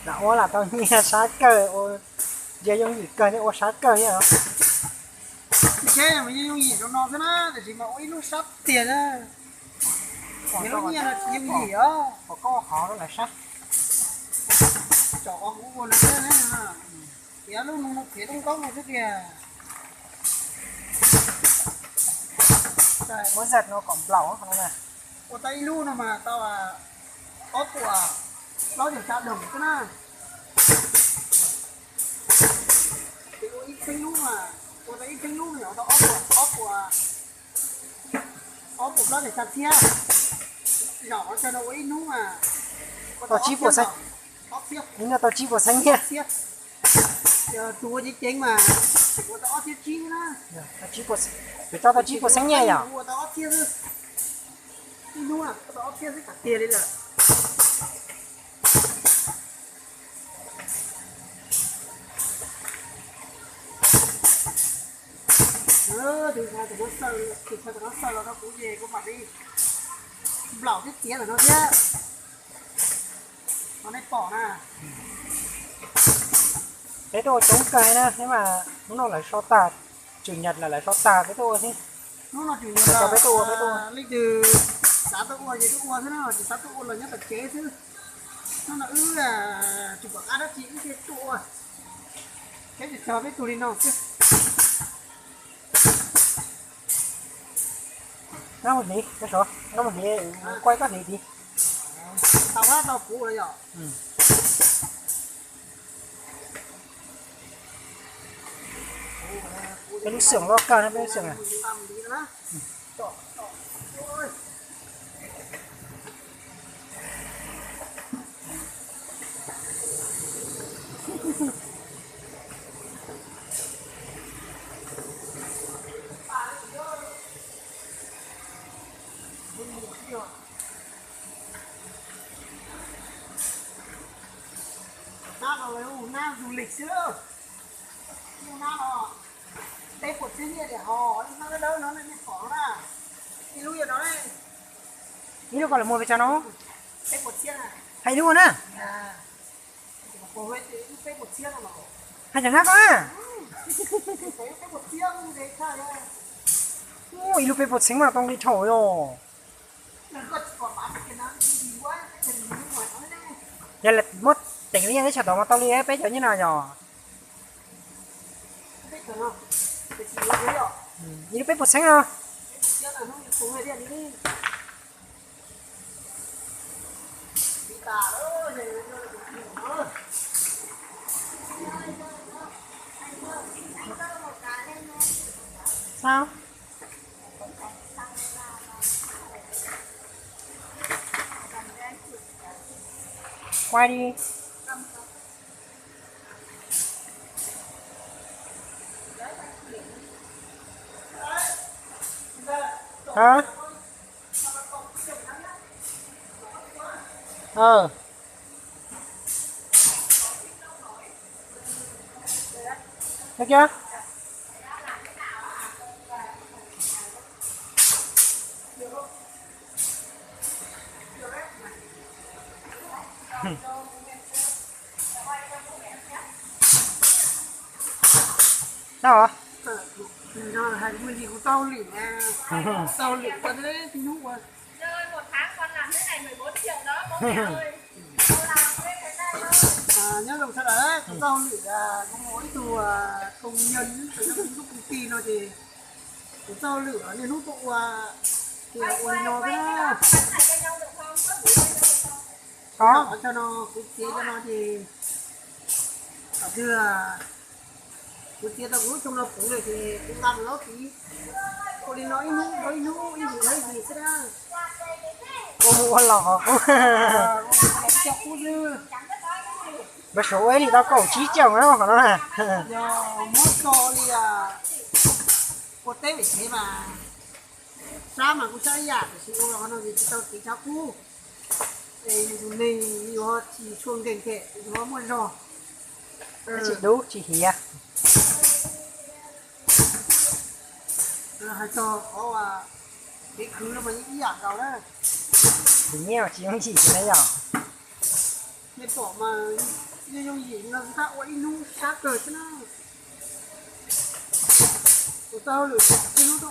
Lam ua lam tau nyiaj sab kawg, yog yooj yim kawg thiab ua sab kawg thiab os. Yooj yim rau no xwb na, tiam sis mas ua ib hnub sab tiag na. Lub nyiaj no tsis yooj yim os. Qhov koj qhov lawv sab. Tsom qhov kuv ua no xwb na. Tiav lub no no, tiav lub nkaub no xwb tiag. Muab zaj no kom nplaum no na. Ua tau ib lub no mas tau ob puas plaub caug xya doos xwb na. Ces ua ib txheeb lub mas, ua tau ib txheeb lub mas yog tau ob puas, ob puas, ob puas plaub caug xya txhiab. Zaum no ua ib hnub mas tau tsib puas xeeb, ob txhiab, no tau tsib puas xeeb nyiaj. Tus ua ceev ceev mas ua tau ob txhiab tsib na. Tus tso tau tsib puas xeeb nyiaj yom. Ua tau ob txhiab xwb. Ib hnub ua tau ob txhiab xwb kam tiag li lawm. Tus ntxhais tam no xaws, tus ntxhais tam no xaws los rau kuv ces kuv mam li nplaum thiab tiav ntawm no thiab. Ho nej pom na. Peb tuaj ua coob kawg na, thiab mas hnub no lawv so tag, tswm nyam lawm lawv so tag peb tuaj ua thiab. Hnub no tswm nyam lawm peb tuaj ua, peb tuaj ua. Leej twg xav tuaj ua ces tuaj ua xwb na, tsis xav tuaj ua los nyob tom tsev xwb. Hnub no wb tsis pom qab dab tsi wb thiaj tuaj ua. Peb tsis txog peb tuaj li no xwb. Nqa mus hliv, nqa mus hliv, kuaj koj hliv tid. Tau, tau kuv lawm yom. Peb lub xyoos loj kawg na, peb lub xyoos na. Nab no lawv hu nab du lịch xwb. Lub nab no peb puas txhiab nyiaj tiag hos, lub nab dawb dawb no nej pom no na. Ib lub yog no, ib lub ko lawv muag pes tsawg no? Peb puas txhiab na. Hais ib lub na. Hais cov hnab ko na. Ib lub peb puas txheeb mas tau nqi dhau yom. Yog muab teem li teb chaws tod mas tau li peb cov nyiaj no yog. Ib lub peb puas txheeb no. Sao? Quay đi. Hả? Ờ. Thấy chưa? Sao hả? Hais kuv tau lwm, tau lwm tau twb hnub ua. Nyob zoo sawv daws, kuv tau lwm, kuv mus ib tug công nhân từ trong lub công ty no ces kuv tau lwm niaj hnub tuaj ua, ces ua li no thiab na. Qhov chaw no kuv txiav cov no ces kom twg kuv txiav tau kuv lub xyoo no puv lawm ces kuv nqa mus laub tid. Ua li no ib hnub ua ib hnub, ib hnub ua ib hnub xwb na. Ua mus ua los qhov qub. Ua mus ua los coj qub xwb. Npawg Suav ua ib hlis tau kaum tsib caum na qhov no na. Yog muab so li ua teb vem tsev mas sab mas kuj sab ib yam, tiam sis ua los qhov no ces tsis tau txiv tshav kub. Es yus tus neeg yuav tsis tshua nkees them, yuav muaj zog. Tsis dub tsis hiav. Hais txog qhov kev khwv no mas yeej ib yam nkaus na. Tus nyiaj tsis yooj yim li na yog. Nej pom mas, yooj yim no tab ua ib hnub sab kawg xwb na. Ua tau hauj lwm ib hnub